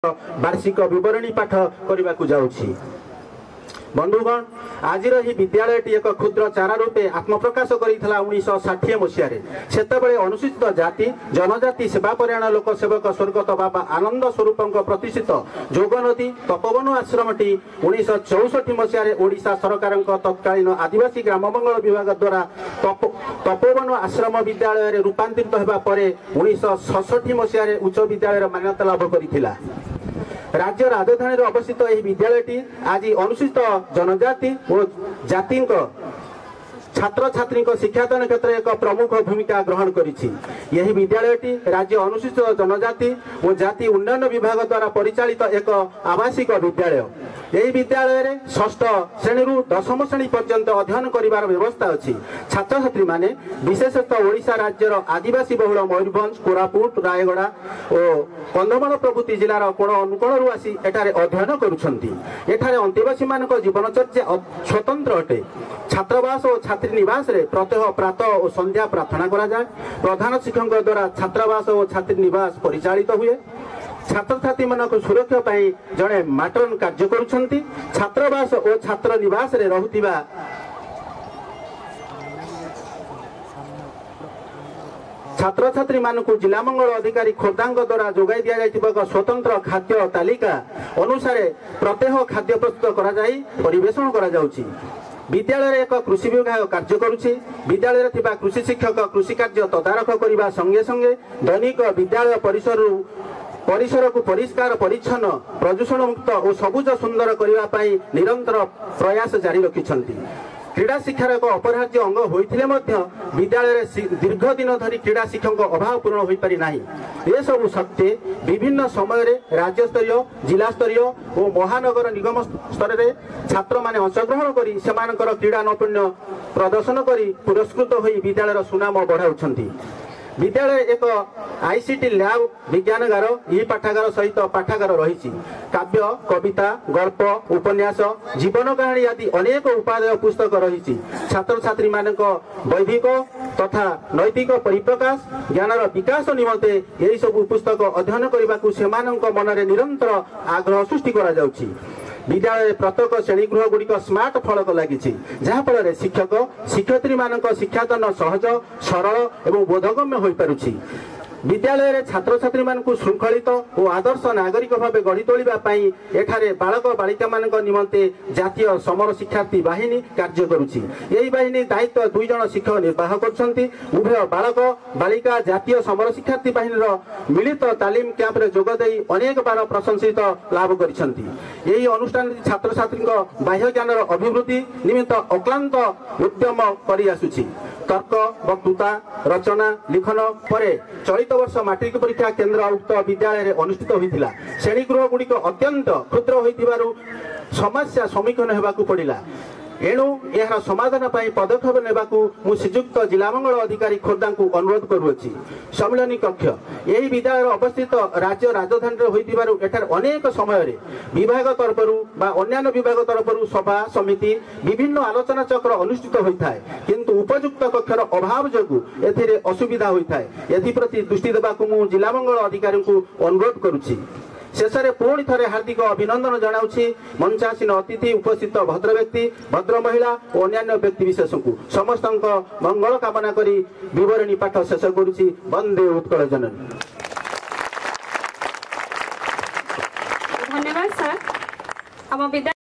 ବାର୍ଷିକ ବିବରଣୀ ପାଠ କରିବାକୁ ଯାଉଛି। ବନ୍ଧୁଗଣ, ଆଜିର ଏହି ବିଦ୍ୟାଳୟଟି ଏକ କ୍ଷୁଦ୍ର ଚାରା ରୂପେ ଆତ୍ମପ୍ରକାଶ କରିଥିଲା 1960 ମସିହାରେ। ସେତେବେଳେ ଅନୁସୂଚିତ ଜାତି ଜନଜାତି ସେବାପରାୟଣ ଲୋକ ସେବକ ସ୍ୱର୍ଗତ ବାବା ଆନନ୍ଦ ସ୍ୱରୂପଙ୍କ ପ୍ରତିଷ୍ଠିତ ଯୋଗନଦୀ ତପୋବନ ଆଶ୍ରମଟି 1964 ମସିହାରେ ଓଡ଼ିଶା ସରକାରଙ୍କ ତତ୍କାଳୀନ ଆଦିବାସୀ ଗ୍ରାମ ମଙ୍ଗଳ ବିଭାଗ ଦ୍ୱାରା ତପୋବନ ଆଶ୍ରମ ବିଦ୍ୟାଳୟରେ ରୂପାନ୍ତରିତ ହେବା ପରେ 1966 ମସିହାରେ ଉଚ୍ଚ ବିଦ୍ୟାଳୟର ମାନ୍ୟତା ଲାଭ କରିଥିଲା। ରାଜ୍ୟ ରାଜଧାନୀରେ ଅବସ୍ଥିତ ଏହି ବିଦ୍ୟାଳୟଟି ଆଜି ଅନୁସୂଚିତ ଜନଜାତି ଓ ଜାତିଙ୍କ ଛାତ୍ରଛାତ୍ରୀଙ୍କ ଶିକ୍ଷାଦାନ କ୍ଷେତ୍ରରେ ଏକ ପ୍ରମୁଖ ଭୂମିକା ଗ୍ରହଣ କରିଛି। ଏହି ବିଦ୍ୟାଳୟଟି ରାଜ୍ୟ ଅନୁସୂଚିତ ଜନଜାତି ଓ ଜାତି ଉନ୍ନୟନ ବିଭାଗ ଦ୍ୱାରା ପରିଚାଳିତ ଏକ ଆବାସିକ ବିଦ୍ୟାଳୟ। ଏହି ବିଦ୍ୟାଳୟରେ ଷଷ୍ଠ ଶ୍ରେଣୀରୁ ଦଶମ ଶ୍ରେଣୀ ପର୍ଯ୍ୟନ୍ତ ଅଧ୍ୟୟନ କରିବାର ବ୍ୟବସ୍ଥା ଅଛି। ଛାତ୍ରଛାତ୍ରୀମାନେ ବିଶେଷତଃ ଓଡ଼ିଶା ରାଜ୍ୟର ଆଦିବାସୀ ବହୁଳ ମୟୂରଭଞ୍ଜ, କୋରାପୁଟ, ରାୟଗଡ଼ା ଓ କନ୍ଧମାଳ ପ୍ରଭୃତି ଜିଲ୍ଲାର କୋଣ ଅନୁକୋଣରୁ ଆସି ଏଠାରେ ଅଧ୍ୟୟନ କରୁଛନ୍ତି। ଏଠାରେ ଅନ୍ତେବାସୀମାନଙ୍କ ଜୀବନଚର୍ଯ୍ୟା ସ୍ୱତନ୍ତ୍ର ଅଟେ। ଛାତ୍ରାବାସ ଓ ଛାତ୍ରୀ ନିବାସରେ ପ୍ରତ୍ୟହ ପ୍ରାତଃ ଓ ସନ୍ଧ୍ୟା ପ୍ରାର୍ଥନା କରାଯାଏ। ପ୍ରଧାନ ଶିକ୍ଷକଙ୍କ ଦ୍ୱାରା ଛାତ୍ରାବାସ ଓ ଛାତ୍ରୀ ନିବାସ ପରିଚାଳିତ ହୁଏ। ଛାତ୍ରଛାତ୍ରୀମାନଙ୍କ ସୁରକ୍ଷା ପାଇଁ ଜଣେ ମାଟ୍ରନ କାର୍ଯ୍ୟ କରୁଛନ୍ତି। ଛାତ୍ରାବାସ ଓ ଛାତ୍ର ନିବାସରେ ରହୁଥିବା ଛାତ୍ରଛାତ୍ରୀମାନଙ୍କୁ ଜିଲ୍ଲା ମଙ୍ଗଳ ଅଧିକାରୀ ଖୋର୍ଦ୍ଧାଙ୍କ ଦ୍ୱାରା ଯୋଗାଇ ଦିଆଯାଇଥିବା ଏକ ସ୍ୱତନ୍ତ୍ର ଖାଦ୍ୟ ତାଲିକା ଅନୁସାରେ ପ୍ରତ୍ୟହ ଖାଦ୍ୟ ପ୍ରସ୍ତୁତ କରାଯାଇ ପରିବେଷଣ କରାଯାଉଛି। ବିଦ୍ୟାଳୟରେ ଏକ କୃଷି ବିଭାଗ କାର୍ଯ୍ୟ କରୁଛି। ବିଦ୍ୟାଳୟରେ ଥିବା କୃଷି ଶିକ୍ଷକ କୃଷି କାର୍ଯ୍ୟ ତଦାରଖ କରିବା ସଙ୍ଗେ ସଙ୍ଗେ ଦୈନିକ ବିଦ୍ୟାଳୟ ପରିସରକୁ ପରିଷ୍କାର ପରିଚ୍ଛନ୍ନ, ପ୍ରଦୂଷଣ ମୁକ୍ତ ଓ ସବୁଜ ସୁନ୍ଦର କରିବା ପାଇଁ ନିରନ୍ତର ପ୍ରୟାସ ଜାରି ରଖିଛନ୍ତି। କ୍ରୀଡ଼ା ଶିକ୍ଷାର ଏକ ଅପରିହାର୍ଯ୍ୟ ଅଙ୍ଗ ହୋଇଥିଲେ ମଧ୍ୟ ବିଦ୍ୟାଳୟରେ ଦୀର୍ଘ ଦିନ ଧରି କ୍ରୀଡ଼ା ଶିକ୍ଷକଙ୍କ ଅଭାବ ପୂରଣ ହୋଇପାରି ନାହିଁ। ଏସବୁ ସତ୍ତ୍ୱେ ବିଭିନ୍ନ ସମୟରେ ରାଜ୍ୟସ୍ତରୀୟ, ଜିଲ୍ଲାସ୍ତରୀୟ ଓ ମହାନଗର ନିଗମ ସ୍ତରରେ ଛାତ୍ରମାନେ ଅଂଶଗ୍ରହଣ କରି ସେମାନଙ୍କର କ୍ରୀଡ଼ା ନୈପୁଣ୍ୟ ପ୍ରଦର୍ଶନ କରି ପୁରସ୍କୃତ ହୋଇ ବିଦ୍ୟାଳୟର ସୁନାମ ବଢ଼ାଉଛନ୍ତି। ବିଦ୍ୟାଳୟରେ ଏକ ଆଇସିଟି ଲ୍ୟାବ୍, ବିଜ୍ଞାନଗାର, ଇ ପାଠାଗାର ସହିତ ପାଠାଗାର ରହିଛି। କାବ୍ୟ, କବିତା, ଗଳ୍ପ, ଉପନ୍ୟାସ, ଜୀବନ କାହାଣୀ ଆଦି ଅନେକ ଉପାଦେୟ ପୁସ୍ତକ ରହିଛି। ଛାତ୍ରଛାତ୍ରୀମାନଙ୍କ ବୌଦ୍ଧିକ ତଥା ନୈତିକ ପରିପ୍ରକାଶ, ଜ୍ଞାନର ବିକାଶ ନିମନ୍ତେ ଏହିସବୁ ପୁସ୍ତକ ଅଧ୍ୟୟନ କରିବାକୁ ସେମାନଙ୍କ ମନରେ ନିରନ୍ତର ଆଗ୍ରହ ସୃଷ୍ଟି କରାଯାଉଛି। ବିଦ୍ୟାଳୟରେ ପ୍ରତ୍ୟେକ ଶ୍ରେଣୀଗୃହ ଗୁଡ଼ିକ ସ୍ମାର୍ଟ ଫଳକ ଲାଗିଛି, ଯାହାଫଳରେ ଶିକ୍ଷକ ଶିକ୍ଷୟିତ୍ରୀମାନଙ୍କ ଶିକ୍ଷାଦାନ ସହଜ, ସରଳ ଏବଂ ବୋଧଗମ୍ୟ ହୋଇପାରୁଛି। ବିଦ୍ୟାଳୟରେ ଛାତ୍ରଛାତ୍ରୀମାନଙ୍କୁ ଶୃଙ୍ଖଳିତ ଓ ଆଦର୍ଶ ନାଗରିକ ଭାବେ ଗଢ଼ି ତୋଳିବା ପାଇଁ ଏଠାରେ ବାଳକ ବାଳିକାମାନଙ୍କ ନିମନ୍ତେ ଜାତୀୟ ସମର ଶିକ୍ଷାର୍ଥୀ ବାହିନୀ କାର୍ଯ୍ୟ କରୁଛି। ଏହି ବାହିନୀ ଦାୟିତ୍ୱ 2 ଜଣ ଶିକ୍ଷକ ନିର୍ବାହ କରୁଛନ୍ତି। ଉଭୟ ବାଳକ ବାଳିକା ଜାତୀୟ ସମର ଶିକ୍ଷାର୍ଥୀ ବାହିନୀର ମିଳିତ ତାଲିମ କ୍ୟାମ୍ପରେ ଯୋଗ ଦେଇ ଅନେକ ବାର ପ୍ରଶଂସିତ ଲାଭ କରିଛନ୍ତି। ଏହି ଅନୁଷ୍ଠାନଟି ଛାତ୍ରଛାତ୍ରୀଙ୍କ ବାହ୍ୟ ଜ୍ଞାନର ଅଭିବୃଦ୍ଧି ନିମିତ୍ତ ଅକ୍ଲାନ୍ତ ଉଦ୍ୟମ କରି ଆସୁଛି। ତର୍କ, ବକ୍ତୃତା, ରଚନା, ଲିଖନ ପରେ ଚଳିତ ବର୍ଷ ମାଟ୍ରିକ ପରୀକ୍ଷା କେନ୍ଦ୍ର ଉକ୍ତ ବିଦ୍ୟାଳୟରେ ଅନୁଷ୍ଠିତ ହୋଇଥିଲା। ଶ୍ରେଣୀଗୃହ ଗୁଡ଼ିକ ଅତ୍ୟନ୍ତ କ୍ଷୁଦ୍ର ହୋଇଥିବାରୁ ସମସ୍ୟା ସମ୍ମୁଖୀନ ହେବାକୁ ପଡ଼ିଲା। ଏଣୁ ଏହାର ସମାଧାନ ପାଇଁ ପଦକ୍ଷେପ ନେବାକୁ ମୁଁ ଶ୍ରୀଯୁକ୍ତ ଜିଲ୍ଲା ମଙ୍ଗଳ ଅଧିକାରୀ ଖୋର୍ଦ୍ଧାଙ୍କୁ ଅନୁରୋଧ କରୁଅଛି। ସମ୍ମିଳନୀ କକ୍ଷ ଏହି ବିଦ୍ୟାଳୟର ଅବସ୍ଥିତ ରାଜ୍ୟ ରାଜଧାନୀରେ ହୋଇଥିବାରୁ ଏଠାରେ ଅନେକ ସମୟରେ ବିଭାଗ ତରଫରୁ ବା ଅନ୍ୟାନ୍ୟ ବିଭାଗ ତରଫରୁ ସଭା ସମିତି, ବିଭିନ୍ନ ଆଲୋଚନା ଚକ୍ର ଅନୁଷ୍ଠିତ ହୋଇଥାଏ। କିନ୍ତୁ ଉପଯୁକ୍ତ କକ୍ଷର ଅଭାବ ଯୋଗୁଁ ଏଥିରେ ଅସୁବିଧା ହୋଇଥାଏ। ଏଥିପ୍ରତି ଦୃଷ୍ଟି ଦେବାକୁ ମୁଁ ଜିଲ୍ଲା ମଙ୍ଗଳ ଅଧିକାରୀଙ୍କୁ ଅନୁରୋଧ କରୁଛି। ଶେଷରେ ପୁଣି ଥରେ ହାର୍ଦ୍ଦିକ ଅଭିନନ୍ଦନ ଜଣାଉଛି ମଞ୍ଚାସୀନ ଅତିଥି, ଉପସ୍ଥିତ ଭଦ୍ର ବ୍ୟକ୍ତି, ଭଦ୍ର ମହିଳା ଓ ଅନ୍ୟାନ୍ୟ ବ୍ୟକ୍ତି ବିଶେଷଙ୍କୁ। ସମସ୍ତଙ୍କ ମଙ୍ଗଳ କାମନା କରି ବିବରଣୀ ପାଠ ଶେଷ କରୁଛି। ବନ୍ଦେ ଉତ୍କଳ ଜନନୀ। ଧନ୍ୟବାଦ ସାର୍। ଆମ ବିଦ୍ୟାଳୟ